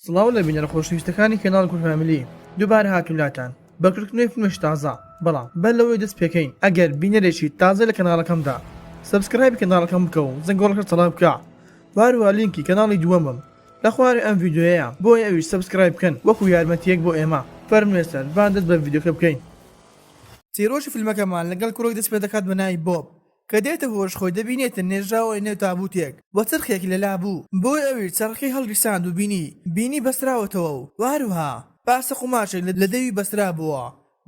سڵاو لە بینەرە خۆشەویستەکانی کەناڵ کورد فامیلی دووبارە هاتوین لاتان بە کردنەوەی فیلمێکی تازە بەڵام بەر لەوەی دەست پێکەین ئەگەر بینەرێکی تازە لە کەناڵەکەمدا subscribe ی کەناڵەکەم بکە و زەنگۆڵەکە چالاک بکە وهەروەها لینکی کەناڵی دووەمم لە خوارێ ئەم ڤیدیۆیەیە بۆیە ئەویش subscribe بکەن وەکو یارمەتیەک بۆ ئێمە فەرموو سەر با دەست بە ڤیدیۆکە بکەین. چیرۆکی فیلمەکەمان لەگەڵ کوڕێک دەست پێدەکات بە ناوی بۆب کە دێتە هۆش خۆی دەبینێتن نێژراوە نێو تابوتێک و چەرخێکی لەلا بوو بۆیە ئەویش چەرخەکەی هەڵگیرساند و بینی بینی بەستراوەتەوە و هەروەها پارچە قوماشێک لە دەوی بەسترابۆوە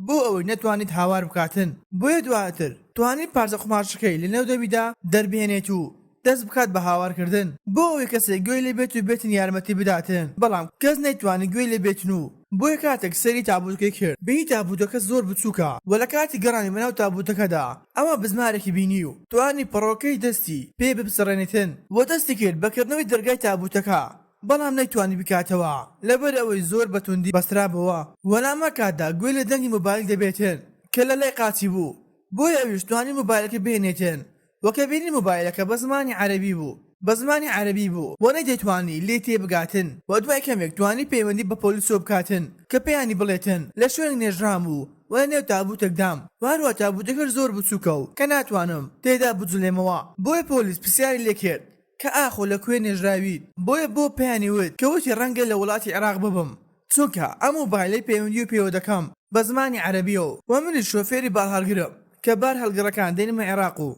بۆ ئەوەی نەتوانیت هاوار بکاتن بۆیە دواتر توانی پارچە قوماشەکەی لە نێو دەویدا دەربهێنێت و دەست بکات بە هاوار کردن بۆ ئەوەی کەسێک گوێی لێ بێت و بێتن یارمەتی بداتن بەڵام کەس نەیتوانی گوێی لێ بێتن و بۆیە کاتێک سەیری تابوتەکەی کرد بینی تابوتەکە زۆر بچوکە و لە کاتی گەڕانی بەناو تابوتەکەدا ئەوا بزمارێکی بینی و توانی پەڕۆکەی دەستی پێ بپچڕێنیتن و دەستی کرد بە کردنەوەی دەرگای تابوتەکە بەڵام نەیتوانی بکاتەوە لەبەر ئەوەی زۆر بە توندی بەسترابۆوە و لەهەمان کاتدا گوێی لە دەنگی مۆبایل دەبێتن کە لە لای قاچی بوو بۆیە ئەویش توانی مۆبایلەکەی بهێنێتن وە کە بینی مۆبایلەکە بە زمانی عەرەبی بوو بە زمانی عەرەبی بوو وە نەیدەتوانی لێی تێبگاتن وە دوای کەمێک توانی پەیوەندی بە پۆلیسەوە بکاتن کە پێیانی بڵێتن لە شوێنێک نێژرام و وە لە نێو تابوتێکدام وە هەروە تابوتەکەش زۆر بچوکە و کە ناتوانم تێیدا بجولێمەوە بۆیە پۆلیس پرسیاری لێکرد کە ئاخۆ لە کوێ نێژراویت بۆیە بۆ پێیانی وت کە وتی ڕەنگە لە وڵاتی عێراق ببم چونکە ئەم مۆبایلەی پەیوەندیی پێوە دەکەم بە زمانی عەرەبیە و وە منیش شۆفێری بارهەڵگرم کە بار هەڵگڕەکان دێنمە عێراق و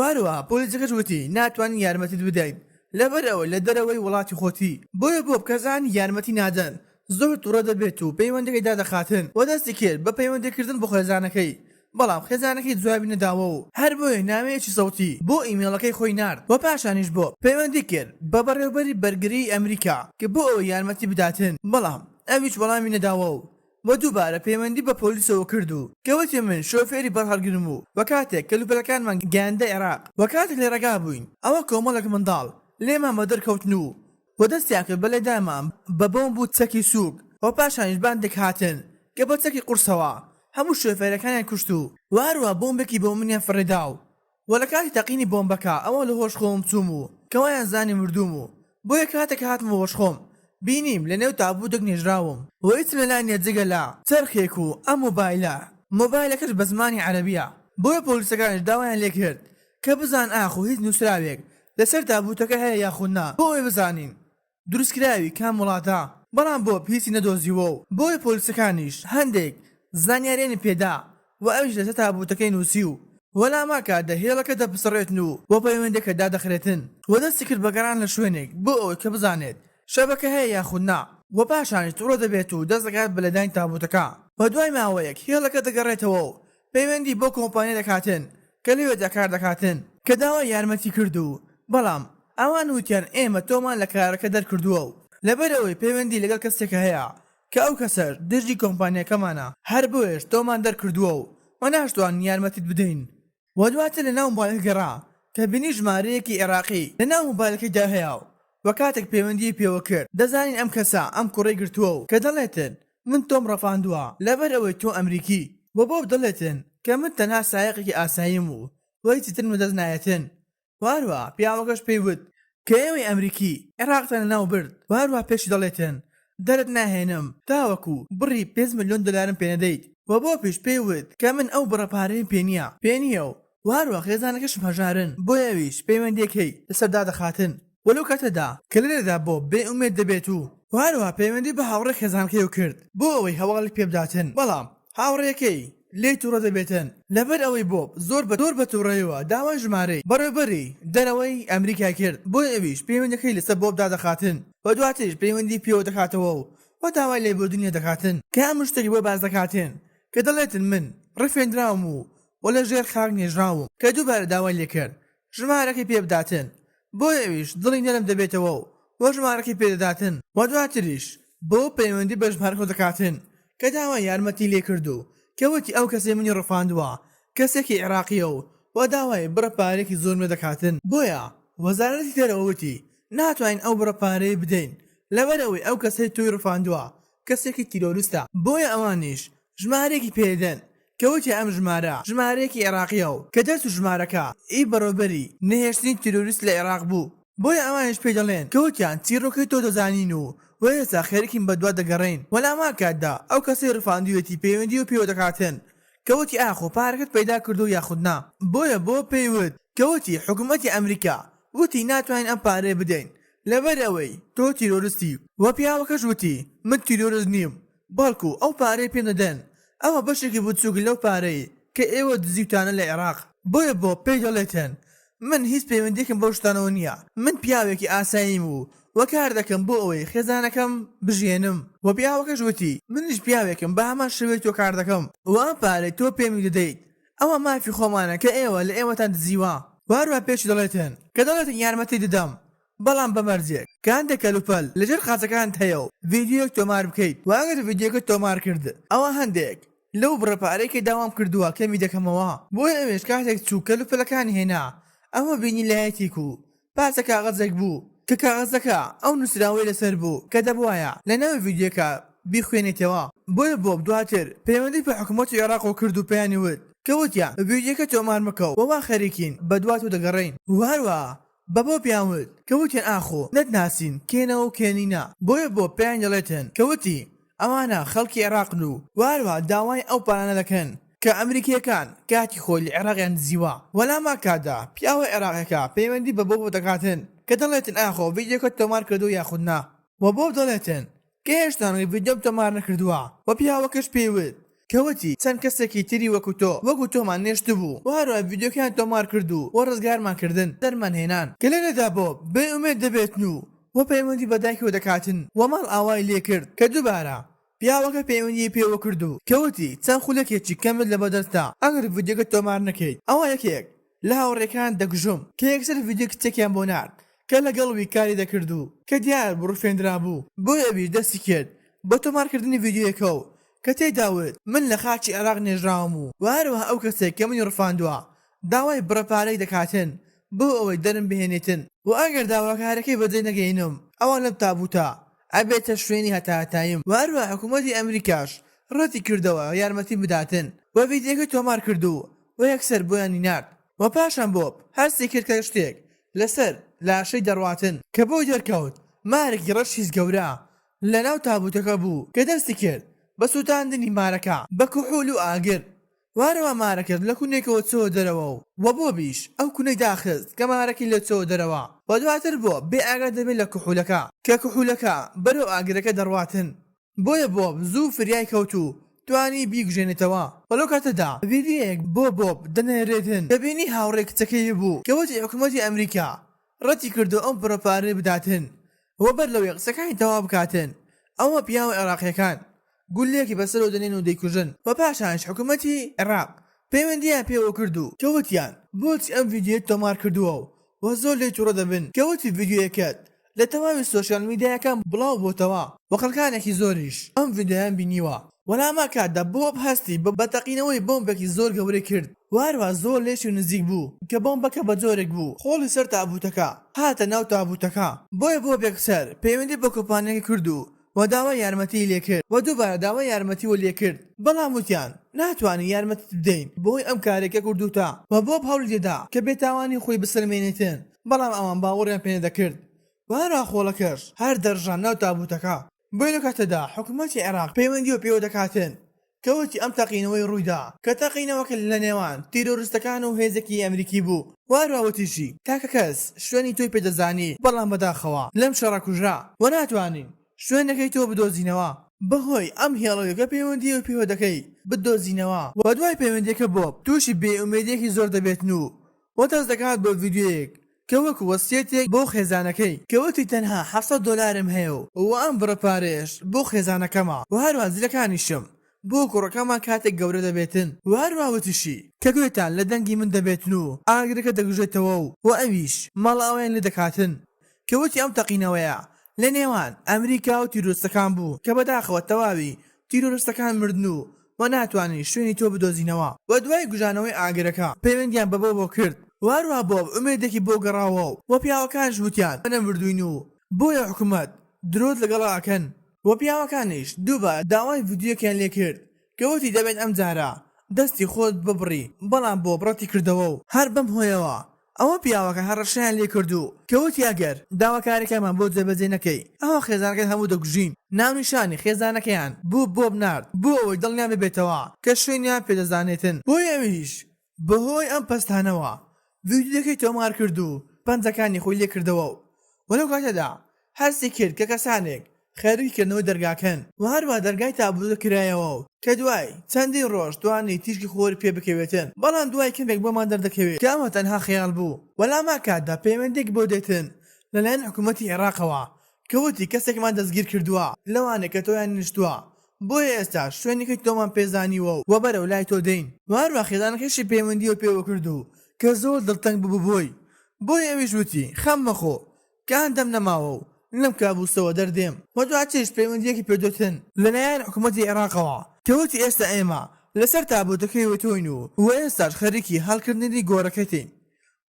هەروەها پۆلیسەکەش وتی ناتوانین یارمەتیت بدەین لەبەر ئەوەی لە دەرەوەی وڵاتی خۆتی بۆیە بۆب کە زانی یارمەتی نادەن زۆر توڕە دەبێت و پەیوەندیەکەی دادەخاتن و دەستی کرد بە پەیوەندی کردن بۆ خێزانەکەی بەڵام خێزانەکەی جوابی نەداوە و هەر بۆیە نامەیەکی سەوتی بۆ ئیمێڵەکەی خۆی نارد و پاشانیش بۆب پەیوەندی کرد بە بەڕێوبەری بەرگریی ئەمریکا کە بۆ ئەوەی یارمەتی بداتن بەڵام ئەویش وەڵامی نەداوە و و دووبارە پەیوەندی بە پۆلیسەوە کرد و کە وتی من شۆفێری بارهەڵگرم و و کاتێک کەلوپەلەکانمان گەیاندە عێراق و کاتێک لە ڕێگا بووین ئەوە کۆمەڵێک منداڵ لێمان بەدەر کەوتن و و دەستیان کرد بە لێدانمان بە بۆمب و چەکی سووک و پاشانیش باندێک هاتن کە بە چەکی قورسەوە هەموو شۆفێرەکانیان کوشت و و هەروەها بۆمبێکی بۆ منیان فڕێدا و و لە کاتی تەقینی بۆمبەکە ئەوە لە هۆش خۆم چووم و کە وایان زانی مردووم و بۆیە کاتێک هاتمە هۆش خۆم بینیم لە نێو تابووتێک نێژراوم و هیچم لەلا نیە جگە لە چەرخێک و ئەم مۆبایلە، مۆبایلەکەش بە زمانی عەرەبیە، بۆیە پۆلیسەکانیش داوایان لێکرد کە بزان ئاخۆ هیچ نووسراوێک لەسەر تابووتەکە هەیە یاخود نا بۆ ئەوەی بزانین دروستکراوی کام وڵاتە، بەڵام بۆب هیچی نەدۆزیوە و بۆیە پۆلیسەکانیش هەندێک زانیاریانی پێدا و ئەویش لەسەر تابووتەکەی نووسی و وەلاما کاتدا هێڵەکە دەپچڕێتن و و پەیوەندیەکە دادەخرێتن و دەستی کرد بە گەڕان لە شوێنێک بۆ ئەوەی کە بزانێت شەبەکە هەیە یاخود نا و پاشانیش توڕە دەبێت و دەست دەکات بە لێدانی تابووتەکە و دوای ماوەیەک هێڵەکە دەگەڕێتەوە و پەیوەندی بۆ کۆمپانیا دەکاتن کە لەوێدا کار دەکاتن کە داوای یارمەتی کرد و بەڵام ئەوان وتیان ئێمە تۆمان لە کارەکە دەرکردووە و لەبەرئەوەی پەیوەندی لەگەڵ کەسێکە هەیە کە ئەو کەسەش دژی کۆمپانیاکەمانە هەر بۆیەش تۆمان دەرکردووە و وە ناشتوانین یارمەتیت بدەین. وە دواتر لەناو مۆبایلەکە گەڕا کە بینی ژمارەیەکی عێراقی لەناو مۆبایلەکەیدا هەیە و وە کاتێک پەیوەندیی پێوە کرد دەزانین ئەم کەسە ئەم کوڕەی گرتووە و کە دەڵێتن من تۆم ڕفاندووە لەبەر ئەوەی تۆ ئەمریکی وە بۆب دەڵێتن کە من تەنها سایەقێکی ئاساییم و وە هیچی ترم لەدەست نایەتن وە هەروەها پیاوەکەش پێی وت کە ئێوەی ئەمریکی عێراقتان لەناو برد وە هەروەها پێشی دەڵێتن دەرت ناهێنم تاوەکو بڕی 5 ملیۆن دۆلارم پێ نەدەیت وە بۆبیش پێی وت کە من ئەو بڕە پارەیەم پێ نییە پێ نییە و وە هەروەها خێزانەکەشم هەژارن بۆیە ئەویش پەیوەندیەکەی لەسەر دادەخاتن وە لەو کاتەدا کە لێرەدا بۆب بێ ئومێد دەبێت و وە هەروەها پەیوەندی بە هاوڕێ خێزانەکەیەوە کرد بۆ ئەوەی هەواڵی پێ بداتن بەڵام هاوڕێیەکەی لێی توڕە دەبێتن لەبەر ئەوەی بۆب زۆر بە زۆر بە توڕەیەوە داوای ژمارەی بەڕێوبەری دەرەوەی ئەمریکای کرد بۆیە ئەویش پەیوەندیەکەی لەسەر بۆب دادەخاتن و دواتریش پەیوەندی پێوە دەکاتەوە و و داوای لێبوردنی لێدەکاتن کە هەموو شتێکی بۆ باس دەکاتن کە دەڵێتن من ڕفێندراوم و و لە ژێر خاک نێژراوم کە دووبارە داوای لێکرد ژمارەکەی پێ بداتن بۆیە ئەویش دڵی نەرم دەبێتەوە و و ژمارەکەی پێ دەداتن و دواتریش بۆ پەیوەندی بە ژمارەکەوە دەکاتن کە داوای یارمەتی لێ کرد و کە وتی ئەو کەسەی منی ڕفاندووە کەسێکی عێراقیە و و داوای بڕە پارەیەکی زۆرم لێ دەکاتن بۆیە وەزارەتی دەرەوە وتی ناتوانین ئەو بڕە پارەیە بدەین لەبەر ئەوەی ئەو کەسەی تۆی ڕفاندووە کەسێکی تیرۆرستە بۆیە ئەوانیش ژمارەیەکی پێ دەدەن کە وتی ئەم ژمارە ژمارەیەکی عێراقیە و کە دەرچوو ژمارەکە ئی بەڕێوبەری نەهێشتنی تیرۆریست لە عێراق بوو بۆیە ئەوانیش پێی دەڵێن کە وتیان چیڕۆکەی تۆ دەزانین و. و ئێستا خەریکین بەدوات دەگەڕێین. وە لەهەمان کاتدا ئەو کەسەی ڕفاندویەتی پەیوەندی پێوە دەکاتن کە وتی ئاخۆ پارەکەت پەیدا کردووە یاخود نا؟ بۆیە بۆب پێی وت کە وتی حکومەتی ئەمریکا وتی ناتوانین ئەم پارەیە بدەین لەبەر ئەوەی تۆ تیرۆرستی. وە پیاوەکەش وتی من تیرۆرست نیم بەڵکو ئەو پارەی پێم دەدەن ئەوە بەشێکی بچووک لەو پارەی کە ئێوە دزیوتانە لە عێراق. بۆیە بۆب پێی دەڵێتن من هیچ پەیوەندیەکم بەو شتانەوە نیە من پیاوێکی ئاساییم و وە کار دەکەم بۆ ئەوەی خێزانەکەم بژیێنم. وە پیاوەکەش وتی منیش پیاوێکم بە هەمان شێوەی تۆ کار دەکەم و ئەم پارەی تۆ پێمی دەدەیت ئەوە مافی خۆمانە کە ئێوە لە ئێمەتان دزیوە. وە هەروەها پێشی دەڵێتن کە دەڵێتن یارمەتی دەدەم بەڵام بە مەرجێک کە هەندێک کەلوپەل لەژێر قاچەکانت هەیە و ڤیدیۆیەک تۆمار بکەیت و ئەگەر ڤیدیۆکەت تۆمار کرد ئەوا هەندێک لەو بڕە پارەی کە داوام کردووە کەمی دەکەمەوە. بۆیە ئەویش کاتێک چوو کەلوپەلەکانی هێنا ئەوە بینی لایەتێک و پارچە کاغەزێک بوو کە کاغەزەکە ئەو نووسراوەی لەسەر بوو کە دەبوایە لەناو ڤیدیۆکە بیخوێنێتەوە. بۆیە بۆب دواتر پەیوەندی بە حکومەتی عێراقەوە کرد و پێیانی وت کە وتیان ڤیدیۆکە تۆمار مەکە و وا خەریکین بەدوات و دەگەڕێین و هەروەها بە بۆبیان وت کە وتیان ئاخۆ نەتناسین کێنە و کێ نینە، بۆیە بۆب پێیان دەڵێتن کە وتی ئەوانە خەڵکی عێراقن و هەروەها داوای ئەو پارانە دەکەن کە ئەمریکییەکان کاتی خۆی لە عێراقیان دزیوە. وە لەهەمان کاتدا پیاوە عێراقیەکە پەیوەندی بە بۆب دەکاتن کە دەڵێتن ئاخۆ ڤیدیۆکەت تۆمار کردووە یاخود نا؟ وە بۆب دەڵێتن کە هێشتا ڤیدیۆم تۆمار نەکردووە. وە پیاوەکەش پێی وت کە وتی چەند کەسێکی تری وەکو تۆ وەکو تۆمان نێشتبوو و هەروەها ڤیدیۆکەیان تۆمار کرد و وە ڕزگارمان کردن دەرمان هێنان. کە لێرەدا بۆب بێ ئومێد دەبێتن و وە پەیوەندی بە دایکەوە دەکاتن و ماڵ ئاوای لێ کرد کە دووبارە پیاوەکە پەیوەندیی پێوە کرد و کە وتی چەند خولەکێکی کەمت لەبەردەستە ئەگەر ڤیدیۆکە تۆمار نەکەیت ئەوا یەکێک لە هاوڕێکان دەکوژم کە یەکسەر ڤیدیۆی کچێکیان بۆ نارد کە لەگەڵ وی کاری دەکرد و کە دیار بوو ڕفێندرابوو، بۆیە ئەویش دەستی کرد بە تۆمارکردنی ڤیدیۆیەکە و کە تێیدا وت من لە خاکی عێراق نێژراوم و هەروەها ئەو کەسەی کە منی ڕفاندووە داوای بڕە پارەیەک دەکاتن بۆ ئەوەی دەرم بهێنێتن و ئەگەر داواکارەکەی بەجێ نەگەینم ئەوا لەم تابوتە ئەبێتە شوێنی هەتاهەتاییم و هەروەها حکوومەتی ئەمریکاش ڕەتی کردەوە یارمەتیم بداتن و ڤیدیۆکەی تۆمار کرد و و یەکسەر بۆیانی نارد و پاشان بۆب هەستی کرد کە شتێک لەسەر لاشەی دەڕواتن، کە بۆی دەرکەوت مارێکی ڕەش هیچ گەورە لەناو تابوتەکە بوو کە دەستی کرد بە سوتاندنی مارەکە بە کحول و ئاگر و هەروا مارەکەش لە کونێکەوە چۆوە دەرەوە و وە بۆبیش ئەو کونەی داخست کە مارەکەی لێ چۆوە دەرەوە و دواتر بۆب بێ ئاگا دەبێت لە کحولەکە کە کحولەکە بەرەو ئاگرەکە دەڕواتن. بۆیە بۆب زوو فریای کەوت و توانی بیکوژێنێتەوە. و لەو کاتەدا ڤیدیۆیەک بۆ بۆب دەنێرێتن کە بینی هاوڕێی کچەکەی بوو کە وتی حکومەتی ئەمریکا ڕەتی کردووە ئەم بڕە پارەی بداتن و بەر لەوەی قسەکانی تەواو بکاتن ئەوە پیاوە عێراقیەکان گوللەیەکی بەسەرەوە دەنێن و دەیکوژن و پاشانیش حکومەتی عێراق پەیوەندییان پێوە کرد و کە وتیان بۆچی ئەم ڤیدیۆیەت تۆمار کردووە و زۆر لێی توڕە دەبن کە وتی ڤیدیۆیەکەت لە تەواوی سۆشیال میدیایەکان بڵاو بۆتەوە و خەڵکانێکی زۆریش ئەم ڤیدیۆیان بینیوە و لەهەمان کاتدا بۆب هەستی بە تەقینەوەی بۆمبێکی زۆر گەورەی کرد و هەروەها زۆر لێشی نزیک بوو کە بۆمبەکە بە جۆرێک بوو خۆڵی سەر تابوتەکە هاتە ناو تابوتەکە بۆیە بۆب یەکسەر پەیوەندی بە کۆمپانیاکە کرد و و داوای یارمەتیی لێکرد و دووبارە داوای یارمەتی و لێکرد بەڵام وتیان ناتوانین یارمەتیت بدەین بەهۆی ئەم کارەی کە کردووتە و بۆب هەوڵی دەدا کە بێتاوانی خۆی بسەلمێنێتن بەڵام ئەوان باوەڕیان پێنەدەکرد و هەروا خۆڵەکەش هەر دەڕژا ناو تابوتەکە. بۆیە لەو کاتەدا حکومەتی عێراق پەیوەندی پێوە دەکاتن کە وتی ئەم تەقینەوەی ڕوویدا کە تەقینەوەکە لە نێوان تیرۆرستەکان و هێزێکی ئەمریکی بوو و هەروا وتیشی تاکە کەس شوێنی تۆی پێدەزانی بەڵام بەداخەوە لەم شەڕە کوژرا و ناتوانین شوێنەکەی تۆ بدۆزینەوە بەهۆی ئەم هێڵەوە کە پەیوەندی پێوە دەکەی بتدۆزینەوە و دوای پەیوەندیەکە بۆب تووشی بێ ئومێدیەکی زۆر دەبێتن و و دەست دەکات بە ڤیدیۆیەک کە وەک وەسیەتێک بۆ خێزانەکەی کە وتی تەنها 700 دۆلارم هەیە و ئەم بڕە پارەیەش بۆ خێزانەکەمە و هەروەها جلەکانیشم بۆ کوڕەکەمە کاتێک گەورە دەبێتن و هەروەها وتیشی کە گوێتان لە دەنگی من دەبێتن و ئاگرەکە دەگوژێتەوە و ئەویش ماڵئاوایان لێ دەکاتن کە وتی ئەم تەقینەوەیە لە نێوان ئەمریکا و تیرۆرستەکان بوو کە بەداخەوە تەواوی تیرۆرستەکان مردن و و ناتوانین شوێنی تۆ بدۆزینەوە. و دوای کوژانەوەی ئاگرەکە پەیوەندیان بە بۆبۆ کرد و هەروەها بۆب ئومێدێکی بۆ گەڕاوە و پیاوەکانیش وتیان نەمردووین و بۆیە حکومەت درۆت لەگەڵا ئەکەن. و پیاوەکانیش دووبارە داوای ڤیدیۆکیان لێکرد کە وتی دەبێت ئەمجارە دەستی خۆت ببڕی بەڵام بۆب ڕەتی کردەوە و هەر بەم هۆیەوە. ئەوە پیاوەکە هەڕەشەیان لێ کرد و کە وتی ئەگەر داواکاریەکانمان بۆ جێبەجێ نەکەی ئەوا خێزانەکەت هەموو دەکوژین. ناونیشانی خێزانەکەیان بۆ بۆب نارد بۆ ئەوەی دڵنیا ببێتەوە کە شوێنیان پێدەزانێتن. بۆیە ئەویش بەهۆی ئەم پەستانەوە ڤیدیۆکەی تۆمار کرد و پەنجەکانی خۆی لێکردەوە و لەو کاتەدا هەستی کرد کە کەسانێک خەریکی کردنەوەی دەرگاکەن و هەروەها دەرگای تابوتەکە کرایەوە و کە دوای چەندین ڕۆژ توانی تیشکی خۆری پێ بکەوێتن بەڵام دوای کەمێک بۆمان دەردەکەوێت کە ئەمە تەنها خەیاڵ بوو و لەهەمان کاتدا پەیوەندیەک بۆ دێتن لەلایەن حکومەتی عێراقەوە کە وتی کەسێکمان دەستگیر کردووە لەوانەی کە تۆیان نشتووە بۆیە ئێستاش شوێنەکەی تۆمان پێ زانیوە و بەرەو لای تۆ دێین. و هەروەها خێزانەکەیشی پەیوەندیی پێوە کرد و کە زۆر دڵتەنگ ببوو بۆی، بۆیە ئەویش وتی خەم مەخۆ کە هەندەم نەماوە و لەم کابوسەوە دەردێم. و دواتریش پەیوەندییەکی پێ دۆتن لەلایەن حکومەتی عێراقەوە کە وتی ئێستا ئێمە لەسەر تابوتەکەی تۆین و ئێستاش خەریکی هەڵکردنی گۆڕەکەتین.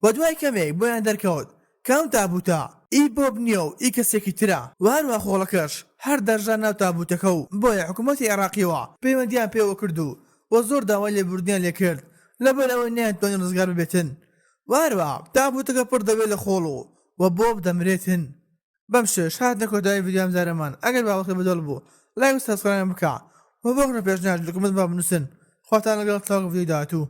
و دوای کەمێک بۆیان دەرکەوت کە ئەم تابوتە ئی بۆب نیە و ئی کەسێکی ترە و هەروەها خۆڵەکەش هەر دەرژا ناو تابوتەکە و بۆیە حکومەتی عێراقیەوە پەیوەندیان پێوە کرد و و زۆر داوای لێبوردنیان لێکرد لەبەر ئەوەی نەیانتوانی ڕزگار ببێتن و هەروەها تابوتەکە پڕ دەبێت لە خۆڵ و و بۆب دەمرێتن. بەم شێوەیەش هاتنە کۆتایی ڤیدیۆی ئەمجارەمان ئەگەر بابەتەکە بەدڵ بوو لایک و subscribe مان بکە و بۆ پێشنیاز لە comment با بنوسن خواتان لەگەڵ تاوەکو ڤیدیۆی داهاتوو.